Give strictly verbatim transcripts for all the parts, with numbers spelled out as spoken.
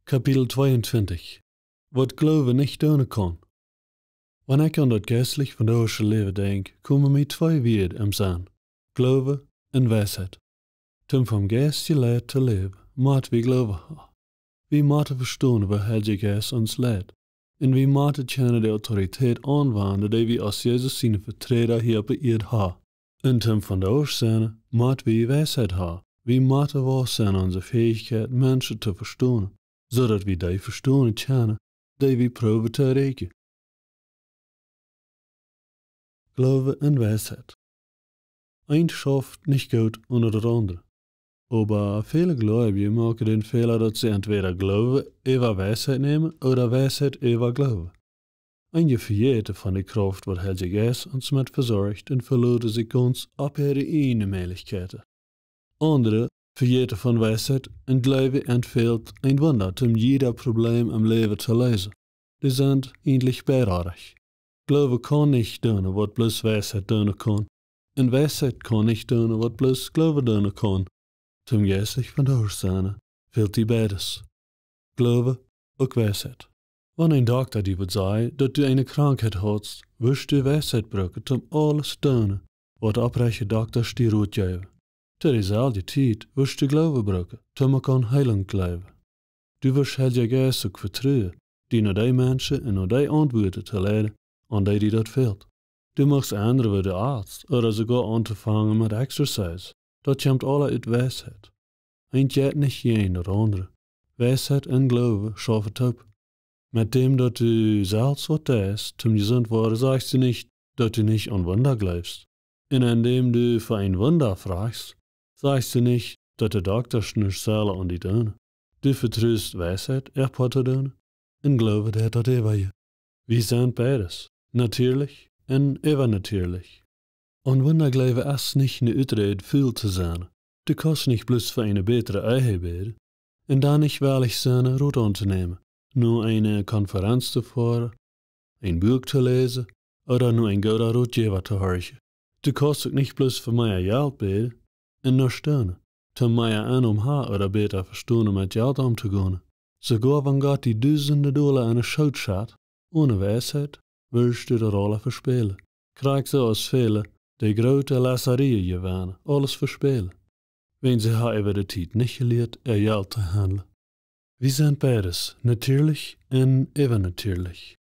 Kapitel tweeuntwintich. Waut Gloowen nich doonen kaun. Wan ekj aun daut jeistlich vondoagsche Läwen denkj, komen mie twee Wieed em Senn: Gloowen un Weisheit. Toom vom Jeist jeleit to läwen, mott wie Gloowen haben. Wie motten vestonen, woo de Heilje Jeist ons leit. Un wie motten kjennen de Autoritäten aunwenjen, dee wie aus Jesus siene Veträda hia opp de Ieed haben. Un toom vondoag sennen, mott wie Weisheit haben. Wie motten wausen en onse Fäichkjeit, Menschen to vestonen, soo daut wie dee vestonen kjennen, dee wie proowen to erreichen. Gloowen un Weisheit. Eent schauft nich goot onen daut aundre. Oba väle Gleubje moaken dän Fäla, daut see entwäda Gloowen äwa Weisheit nämen ooda Weisheit äwa Gloowen. Eenje vejäten von de Krauft, waut de Heilje Jeist ons met vesorcht, un veloten sikj gaunz opp äare ieejne Mäajlichkjeiten. Aundre vejäten von Weisheit un jleewen, an fält een Wunda, om jieda Problem em Läwen to leesen. Dee sent eejentlich beid oajch. Gloowen kaun nich doonen, waut bloos Weisheit doonen kaun. Un Weisheit kaun nich doonen, waut bloos Gloowen doonen kaun. Toom jeistlich vondoag sennen, fält die beides. Gloowen, uk Weisheit. Wan een Dokta die wudd sajen, daut du eene Krankheit hast, wurscht du Weisheit brucken, toom aules doonen, waut de opprechte Doktasch die Rot jäwen. To deeselwje Tiet wurscht du Gloowen brucken, toom uk aun Heilunk jleewen. Du wurscht de Heilje Jeist uk vetruen, die no dee Menschen un no dee Auntwuaten to leiden, aun dee die daut fält. Du muchst endren, woo du atst, ooda soogoa aunfangen met Exercise. Daut kjemt aula ut Weisheit. Eent jeit nich jäajen daut aundre. Weisheit un Gloowen schaufen toop. Met däm, daut du selfst waut deist, toom jesunt woaren, sajchst du nich, daut du nich aun Wunda jleefst. Un en däm du fa een Wunda frajchst, sajchst du nich, daut de Doktasch nuscht sellen aun die doonen. Du vetrust Weisheit, äa Poat to doonen, un Gloowen deit daut äwaje. Wie sent beides, natieelich un äwanatieelich. Aun Wunda jleewen es nich ne Uträd, ful to sennen. Du kaust nich bloos fa eene bätre Ehe bäden un dan nich wellich sennen, Rot auntonämen, no eene Konferenz to foaren, een Buak to läsen ooda no een gooden Rotjäwa to horchen. Du kaust uk nich bloos fa mea Jelt bäden un nuscht doonen, toom mea Ennom haben ooda bäta vestonen, met Jelt omtogonen. Soogoa wan Gott die dusende Dola en de Schoot schat, one Weisheit wurscht du daut aula vespälen. Krakjt soo aus väle, dee groote Lesarien jewennen, aules vespälen, wiels see haben äwa de Tiet nich jelieet, äa Jelt to handlen. Wie sent beides, natieelich un äwanatieelich.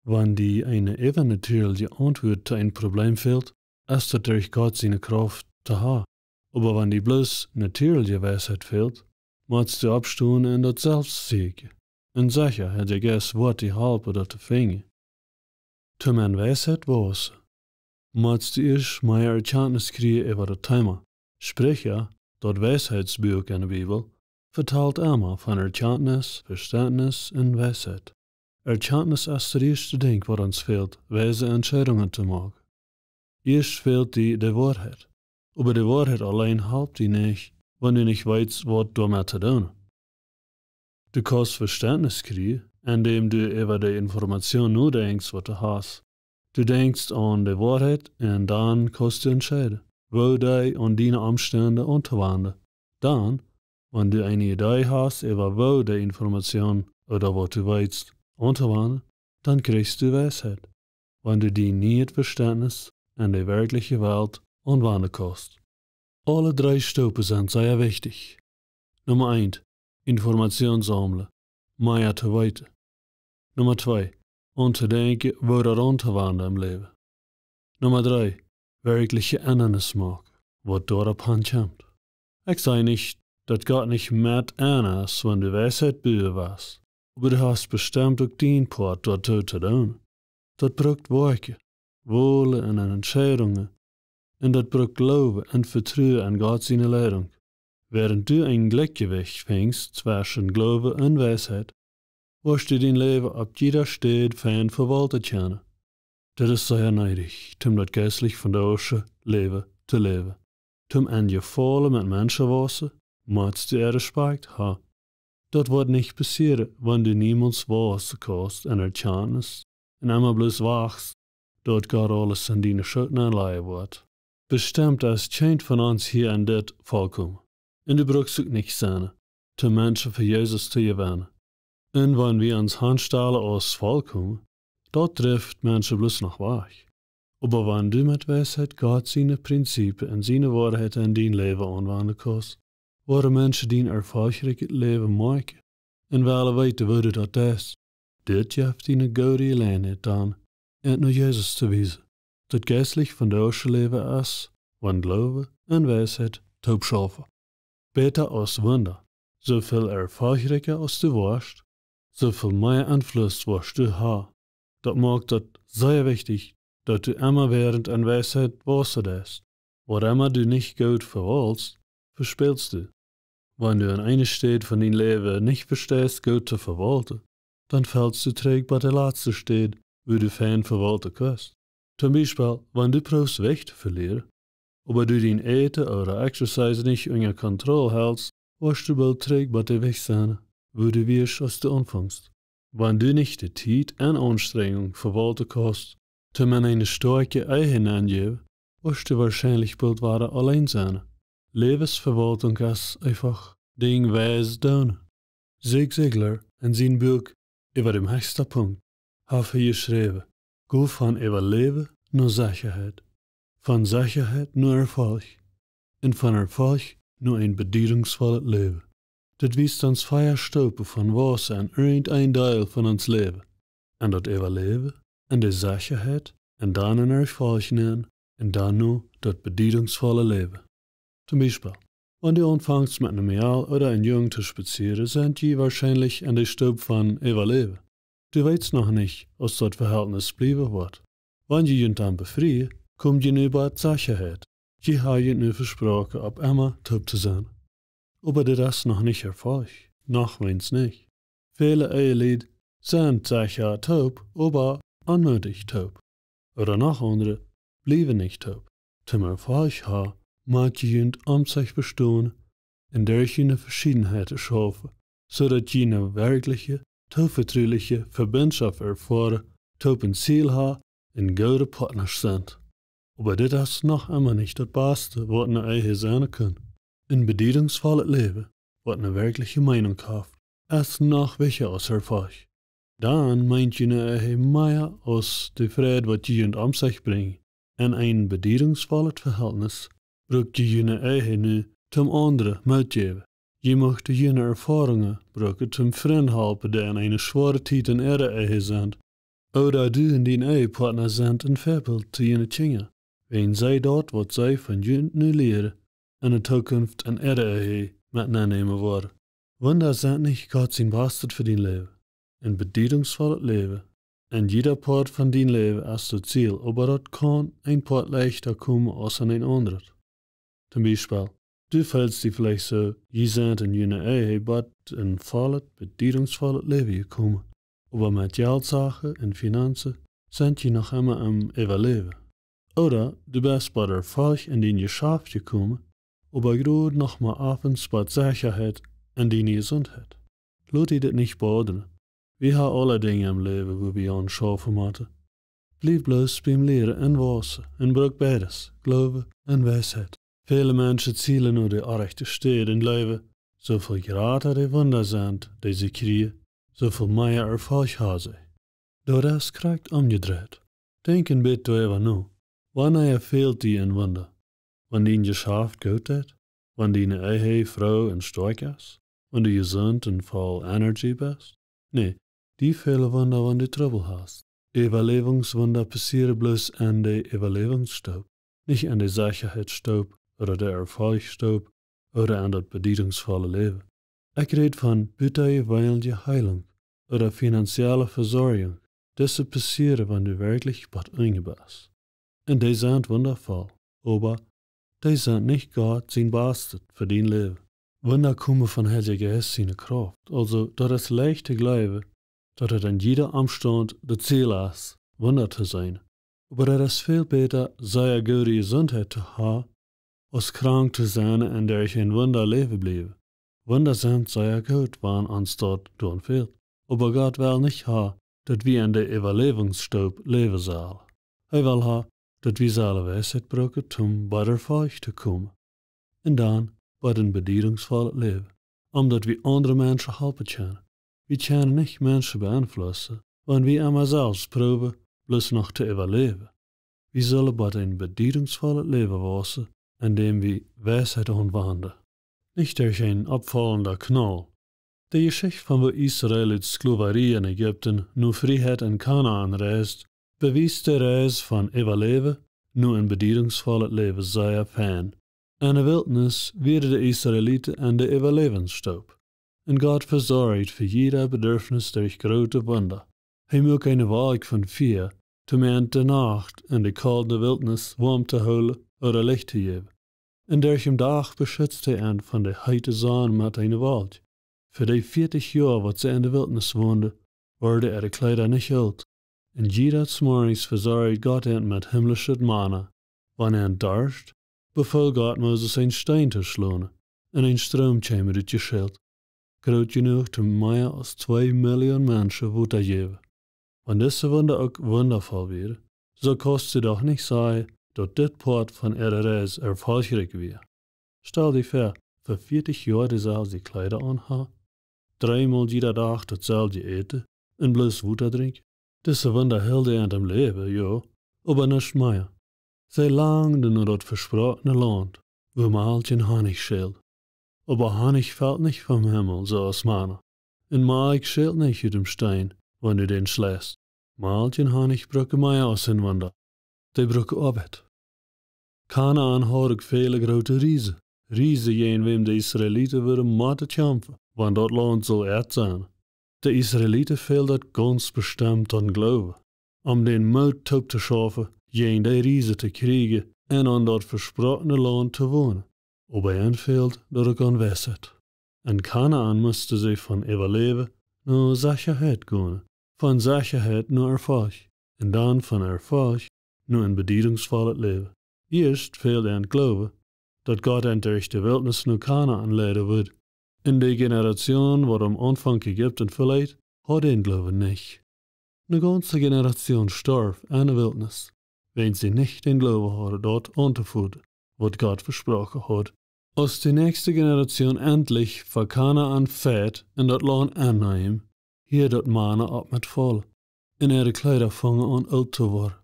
Wan die eene äwanatieelje Auntwuat to een Problem fält, es daut derch Gott siene Krauft to haben. Oba wan die bloos natieelje Weisheit fält, motst du oppstonen un daut selfst sieekjen. Un secha, de Heilje Jeist woat die halpen, daut to finjen. Toom en Weisheit wausen, motst du ieescht mea Erkjantnis kjrieen äwa daut Thema. Spricha, daut Weisheitsbuak en de Bibel, vetalt emma von Erkjantnis, Vestentnis un Weisheit. Erkjantnis es daut ieeschte Dinkj, waut ons fält, weise Entscheidungen to moaken. Ieescht fält die de Woarheit. Oba de Woarheit auleen halpt die nich, wan du nich weetst, waut doamet to doonen. Du kaust Vestentnis kjrieen, en däm du äwa de Information nodenkjst, waut du hast. Du denkjst aun de Woarheit un dan kaust du entscheiden, woo dee aun diene Omstend auntowanden. Dan, wan du eene Idee hast äwa woo de Information ooda waut du weetst auntowanden, dan kjrichst du Weisheit, wan du die nieet Vestentnis en de werkjliche Welt aunwanden kaust. Aule dree Stopen sent sea wichtich. Numma eent, Information saumlen, mea to weeten. Numma twee, auntodenkjen, woo daut auntowanden em Läwen. Numma dree, werkjliche Endanis moaken, waut doaropp ankjemt. Ekj saj nich, daut Gott nich met enn es, wan du Weisheit buen west, oba du hast bestemt uk dien Poat doatoo to doonen. Daut brukt Woakjen, Wolen un Entscheidungen, un daut brukt Gloowen un Vetruen en Gott siene Leidunk. Wäarent du een Jlikjjewicht finjst tweschen Gloowen un Weisheit, woascht du dien Läwen opp jieda Städ fein vewalten kjennen. Dit es sea needich, toom daut jeistlich vondoagsche Läwen to läwen. Toom en Jefaulen met Menschen wausen, motst du äa Respakjt haben. Daut woat nich passieren, wan du niemols wausen kaust en Erkjantnis un emma bloos wachtst, daut Gott aules en diene Schoot nenlajen woat. Bestemt es kjeen von ons hia en dit volkomen. Un du brukst uk nich sennen, toom Menschen fa Jesus to jewennen. Un wan wie ons aunstalen aus vollkomen, daut drift Menschen bloos noch wajch. Oba wan du met Weisheit Gott siene Prinzipien un siene Woarheit en dien Läwen aunwenden kaust, woaren Menschen dien erfolgreichet Läwen moakjen un wellen weeten, woo du daut deist. Dit jeft die eene goode Jeläajenheit dan, an no Jesus to wiesen. Daut jeistlich vondoagsche Läwen es, wan Gloowen un Weisheit toop schaufen. Bäta aus Wunda. Soo väl erfolgreicha aus du woascht, soo väl mea Enfluss woascht du haben. Daut moakt daut sea wichtich, daut du emma wäarent en Weisheit waussen deist. Waut emma du nich goot vewaultst, vespälst du. Wan du aun eene Städ von dien Läwen nich vesteist goot to vewaulten, dan felst du trigj bie de latste Städ, wua du fein vewaulten kaust. Toom Biespel, wan du proowst Jewicht to velieren, oba du dien Äten ooda Exercise nich unja Kontroll helst, woascht du boolt trigj bie de Jewicht sennen, wua du wieescht aus du aunfungst. Wan du nich de Tiet un Aunstrenjunk vewaulten kaust, toom en eene stoakje Ehe nenjäwen, woascht du woarschienlich boolt wada auleen sennen. Läwensvewaultunk es eefach Dinja weis doonen. Zig Ziglar en sien Buak Äwa däm hechsten Punkt haft hee jeschräwen: Go von Äwaläwen no Sechaheit, von Sechaheit no Erfolg, un von Erfolg no een bediedungsvollet Läwen. Dit wiest ons vea Stoopen von waussen en irjent een Deel von ons Läwen. En daut Äwaläwen, en de Sechaheit, un dan en Erfolg nenn, un dan no daut bediedungsvolle Läwen. Toom Biespel, wan du aunfangst met een Mejal ooda een Jung to spazieren, sent jie woarschienlich en de Stoop von Äwaläwen. Du weetst noch nich, aus daut Vehältnis bliewen woat. Wan jie junt dan befrieen, kome jie nu bie Sechaheit. Jie haben junt nu vesproaken, opp emma toop to sennen. Oba dit es noch nich Erfolg, noch weens nich. Väle Ehelied sent secha toop, oba onmootich toop. Ooda noch aundre bliewen nich toop. Toom Erfolg haben, mott jie junt om sikj vestonen un derch june Veschiedenheiten schaufen, soo daut jie ne werkjliche, tooventruliche Vebinjschoft erfoaren, toop een Ziel haben un goode Partnasch sent. Oba dit es noch emma nich daut baste, waut ne Ehe sennen kaun. Een bediedungsvollet Läwen, waut ne werkjliche Meenunk haft, es noch wichtja aus Erfolg. Dan meent june Ehe mea aus de Fräd, waut jie junt om sikj brinjen. En een bediedungsvollet Vehältnis bruck jie june Ehe nu toom aundre Moot jäwen. Jie muchten june Erfoarungen brucken toom Frind halpen, dee en eene schwoare Tiet en äare Ehe sent. Ooda du un dien Ehepartna sent een Väabilt to june Kjinja, wan see daut, waut see von junt nu lieren, en de Tookunft en äare Ehe met nennämen woaren. Wunda sent nich Gott sien Bastet fa dien Läwen. Een bediedungsvollet Läwen. En jieda Poat von dien Läwen es daut Ziel, oba daut kaun een Poat leichta komen aus en een aundret. Toom Biespel, du feelst die veleicht soo, jie sent en june Ehe bie een vollet, bediedungsvollet Läwen jekomen. Oba met Jeltsachen un Finanzen sent jie noch emma em Äwaläwen. Ooda du best bie Erfolg en dien Jeschaft jekomen, oba jrod noch mau opp een Spat Sechaheit en diene Jesuntheit. Lot die dit nich bodren. Wie haben aule Dinja em Läwen, wua wie aun schaufen motten. Bliew bloos biem Lieren un waussen un bruck beides, Gloowen un Weisheit. Väle Menschen zielen no de orrajchte Städ un jleewen, soo väl jrata de Wunda sent, dee see kjrieen, soo väl mea Erfolg haben see. Daut es krakjt omjedreit. Denkj een bät doaräwa no. Wanea fält die een Wunda? Wan dien Jeschaft goot jeit? Wan diene Ehe froo un stoakj es? Wan du jesunt un voll Energie best? Nä, die fälen Wunda, wan du Trubbel hast. Äwaläwungswunda passieren bloos en de Äwaläwungsstoop, nich en de Sechaheitsstoop ooda de Erfolgstoop ooda en daut bediedungsvolle Läwen. Ekj räd von butajeweenelje Heilunk ooda finanzielle Vesorjunk. Dise passieren, wan du werkjlich bie Enj best. Un dee sent wundavoll, oba dee sent nich Gott sien Bastet fa dien Läwen. Wunda komen von Heilja Jeist siene Krauft. Aulsoo, daut es leicht to jleewen, daut et en jieda Omstaunt daut Ziel es, Wunda to seenen. Oba daut es väl bäta, sea goode Jesuntheit to haben, aus krank to sennen un derch een Wunda läwen bliewen. Wunda sent sea goot, wan ons daut dan fält. Oba Gott well nich haben, daut wie en de Äwaläwungsstoop läwen sellen. Hee well haben, daut wie sellen Weisheit brucken, om bie Erfolg to komen. Un dan bie een bediedungsvollet Läwen, om daut wie aundre Menschen halpen kjennen. Wie kjennen nich Menschen beeinflussen, wan wie emma selfst proowen, bloos noch to äwaläwen. Wie sellen bie een bediedungsvollet Läwen wausen, endäm wie Weisheit aunwenden. Nich derch een oppfaulenda Knall. De Jeschicht von woo Israel ut Sklowarie en Ägipten no Frieheit en Kanaan reist, bewiest de Reis von Äwaläwen no een bediedungsvollet Läwen sea fein. En de Wiltnis wieren de Israeliten aun de Äwaläwensstoop. Un Gott vesorjd fa jieda Bedurfnis derch groote Wunda. Hee muak eene Wolkj von Fia, om an de Nacht en de kolde Wiltnis woam to hoolen ooda Licht to jäwen. Un derch dän Dach beschitzd hee an von de heete Sonn met eene Wolkj. Fa dee vieetich Joa, waut see en de Wiltnis wonden, worden äare Kjleeda nich oolt. Un jieda Morjes vesorjd Gott an met himmlischet Mana. Wan an darscht, befool Gott Moses een Steen to schlonen, un een Stroom kjeem rutjeschelt, groot jenuach om mea aus twee Million Menschen Wota to jäwen. Wan dise Wunda uk wundavoll wieren, soo kaust du doch nich sajen, daut dit Poat von äare Reis erfolchrikj wia. Stal die väa, fa vieetich Joa deeselwje Kjleeda aunhaben, dreemol jieda Dach dautselwje äten un bloos Wota drinkjen. Dise Wunda hilden an aum Läwen, jo, oba nich mea. See langden no daut vesproakne Launt, wua Malkj un Honnich schält. Oba Honnich felt nich vom Himmel, soo aus Mana. Un Malkj schält nich ut däm Steen, wan du dän schleist. Malkj un Honnich brucken mea aus een Wunda. Dee brucken Oabeit. Kanaan haud uk väle groote Riesen. Riesen, jäajen wäm de Israeliten wudden motten kjamfen, wan daut Launt sull äa sennen. De Israeliten fäld daut gaunz bestemmt aun Gloowen, om dän Moot toop to schaufen, jäajen dee Riesen to kjrieen un en daut vesproakne Launt to wonen. Oba an fäld daut uk aun Weisheit. En Kanaan musten see von Äwaläwen no Sechaheit gonen, von Sechaheit no Erfolg, un dan von Erfolg no een bediedungsvollet Läwen. Ieescht fäld an Gloowen, daut Gott an derch de Wiltnis no Kanaan leiden wudd. Un de Generation, waut aum Aunfank Ägipten veleet, haud dän Gloowen nich. Eene gaunze Generation storf en de Wiltnis, wiels see nich dän Gloowen hauden, daut auntofoten, waut Gott vesproaken haud. Aus de näakjste Generation entlich ver Kanaan fieed un daut Launt enneem, hieed daut Mana opp met faulen, un äare Kjleeda fungen aun oolt to woaren.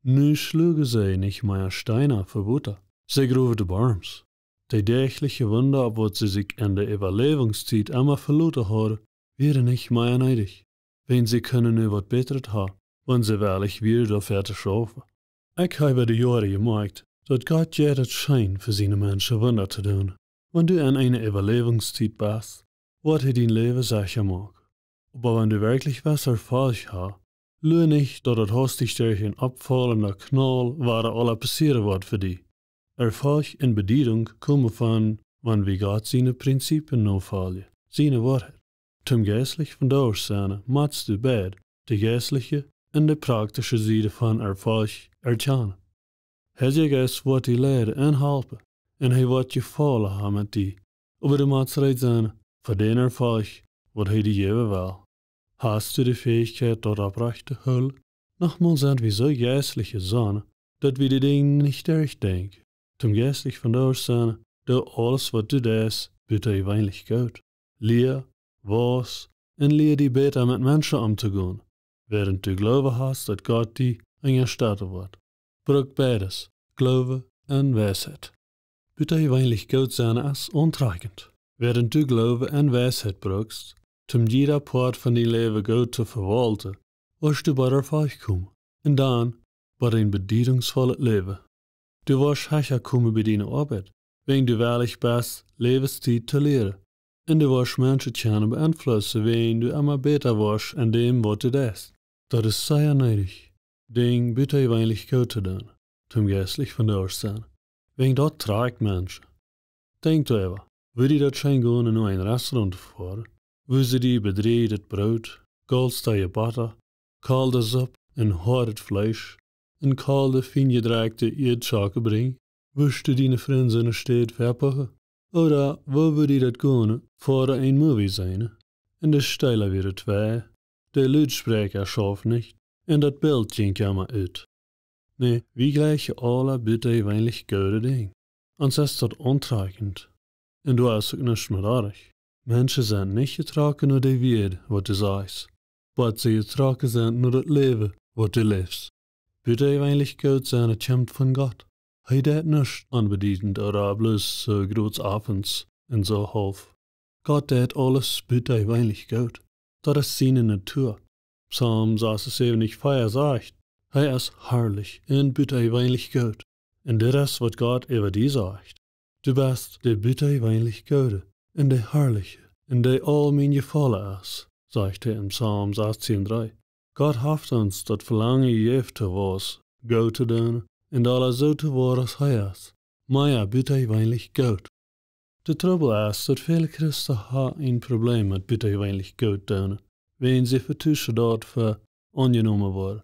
Nu schluagen see nich mea Steena fa Wota, see growen de Borms. De däachliche Wunda, opp waut see sikj en de Äwaläwungstiet emma veloten hauden, wieren nich mea needich, wiels see kunnen nu waut Bätret haben, wan see wellich wieren, doafäa to schaufen. Ekj hab äwa de Joaren jemoakjt, daut Gott jeit et scheen, fa siene Menschen Wunda to doonen. Wan du en eene Äwaläwungstiet best, woat hee dien Läwen secha moaken. Oba wan du werkjlich west Erfolg haben, lua nich, daut daut haustich derch een oppfaulenda Knall wada aules passieren woat fa die. Erfolg un Bediedunk komen von, wan wie Gott siene Prinzipien nofoljen, siene Woarheit. Toom jeistlich vondoag sennen, motst du beid, de jeistliche un de praktische Sied von Erfolg erkjanen. Hee es jeist, waut die leiden un halpen, un hee woat Jefaulen haben met die, oba du motst reed sennen fa dän Erfolg, waut hee die jäwen well. Hast du de Fäichkjeit, daut opprajcht to hoolen? Nochmol sent wie soo jeistlich jesonnen, daut wie de Dinja nich derchdenkjen. Toom jeistlich vondoag sennen, doo aules, waut du deist, bäta jeweenlich goot. Lia, wauss, un lia die bäta met Menschen omtogonen, wäarent du Gloowen hast, daut Gott die unjastetten woat. Bruk beides, Gloowen un Weisheit. Bäta jeweenlich goot sennen es auntrakjent. Wäarent du Gloowen un Weisheit brukst, toom jieda Poat von dien Läwen goot to vewaulten, woascht du bie Erfolg komen, un dan bie een bediedungsvollet Läwen. Du woascht hecha komen bie diene Oabeit, wan du wellich best, Läwenstiet to lieren. Un du woascht Menschen kjennen beeinflussen, wan du emma bäta woascht en däm, waut du deist. Daut es sea needich, Dinja bäta jeweenlich goot to doonen, toom jeistlich vondoag sennen. Wan daut trakjt Menschen. Denkj doaräwa, wudd die daut scheen gonen, no een Restaurant to foaren, wua see die bedrieejet Broot, golstaje Botta, kolde Supp un hoadet Fleesch, un kolde, fienjedrekjte Ieedschocke brinjen? Wurscht du diene Frind enne Städ vepuchen? Ooda woo wudd die daut gonen, foaren een Movie seenen, un de Steela wieren twei, de Lutspreakja schauft nich, un daut Bilt jinkj emma ut? Nä, wie jlikjen aule bäta jeweenlich goode Dinja. Ons es daut auntrakjent. Un doa es uk nuscht met oajch. Menschen sent nich jetrocken no de Wieed, waut du sajchst, oba see jetrocken sent no daut Läwen, waut du läfst. Butajeweenlich goot sennen kjemt von Gott. Hee deit nuscht onbediedent ooda bloos soo groots Oppens un soo haulf. Gott deit aules butajeweenlich goot. Daut es siene Natua. Psalm sasunsebentich Varsch sajcht: Hee es harlich un butajeweenlich goot. Un dit es waut Gott äwa die sajcht: Du best de butajeweenlich Goode un de Harliche, un dee aul mien Jefaulen es, sajcht hee en Psalm sastieen dree. Gott haft ons daut Velangen jejäft, to waut Goodet to doonen un aula soo to woaren aus hee es, mea butajeweenlich goot. De Trubbel es, daut väle Christen haben een Problem met butajeweenlich goot doonen, wiels see vetuschen daut fa aunjenomen woaren.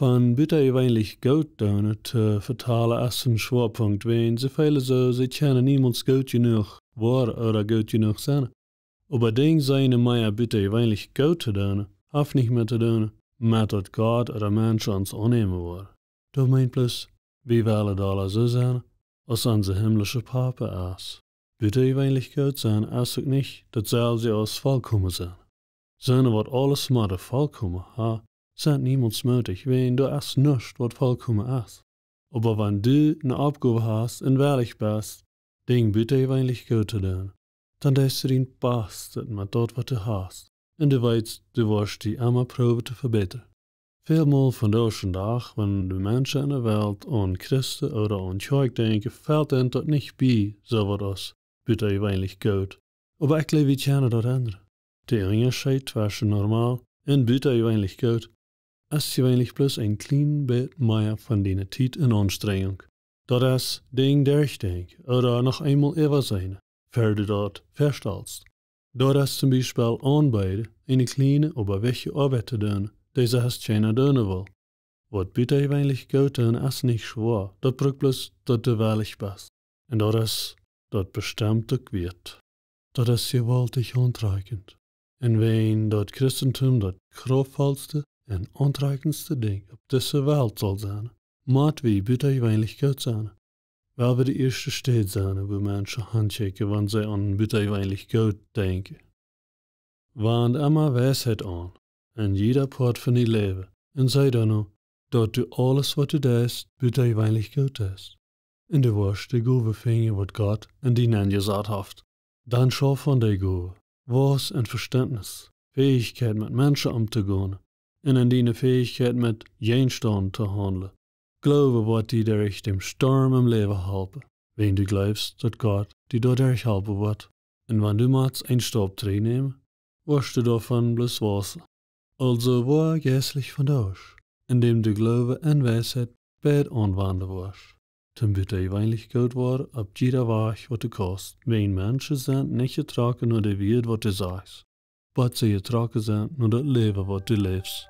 Von butajeweenlich goot doonen to vetalen es een Schwoapunkt, wiels see feelen soo, see kjennen niemols goot jenuach woaren ooda goot jenuach sennen. Oba Dinja sennen mea butajeweenlich goot to doonen, haft nich met to doonen met daut Gott ooda Menschen ons aunnämen woaren. Daut meent bloos, wie wellen aula soo sennen aus onse himlische Papa es. Butajeweenlich goot sennen es uk nich daut selwje aus volkomen sennen. Sennen, waut aules mott volkomen haben, sent niemols mootich, wiels doa es nuscht, waut volkomen es. Oba wan du ne Oppgow hast un wellich best, Dinja butajeweenlich goot to doonen, dan deist du dien Bastet met daut, waut du hast, un du weetst, du woascht die emma proowen to vebätren. Välmol vondoag dän Dach, wan de Menschen en de Welt aun Christen ooda aun Kjoakj denkjen, felt an daut nich bie, soo waut aus butajeweenlich goot. Oba ekj jleew, wie kjennen daut endren. De Unjascheet tweschen normal un butajeweenlich goot es jeweenlich bloos een kjlien bät mea von diene Tiet un Aunstrenjunk. Daut es Dinja derchdenkjen ooda noch eemol äwaseenen, ver du daut vestalst. Daut es toom Biespel aunbeeden, eene kjliene, oba wichtje Oabeit to doonen, dee sest kjeena doonen well. Waut butajeweenlich goot doonen es nich schwoa, daut brukt bloos, daut du wellich best. Un daut es daut bestemmt uk wieet. Daut es jewaultich auntrakjent. Un wiels daut Christentum daut kraftvollste un auntrakjentste Dinkj opp dise Welt saul sennen, mott wie butajeweenlich goot sennen. Well wie de ieeschte Städ sennen, wua Menschen hankjikjen, wan see aun butajeweenlich goot denkjen. Wand emma Weisheit aun en jieda Poat von dien Läwen un see dan uk, daut du aules, waut du deist, butajeweenlich goot deist. Un du woascht de Gowen finjen, waut Gott en die nenjesat haft. Dan schauf aun dee Gowen, waus en Vestentnis, Fäichkjeit, met Menschen omtogonen, un en diene Fäichkjeit, met Jäajenstaunt to haundlen. Gloowen woat die derch dän Storm em Läwen halpen, wan du jleefst, daut Gott die doaderch halpen woat. Un wan du motst een Staup trigjnämen, woascht du doavon bloos wausen. Aulsoo woa jeistlich vondoag, endäm du Gloowen un Weisheit beid aunwenden woascht, toom butajeweenlich goot woaren opp jieda Wajch, waut du kaust, wiels Menschen sent nich jetrocken no de Wieed, waut du sajchst, oba see jetrocken sent no daut Läwen, waut du läfst.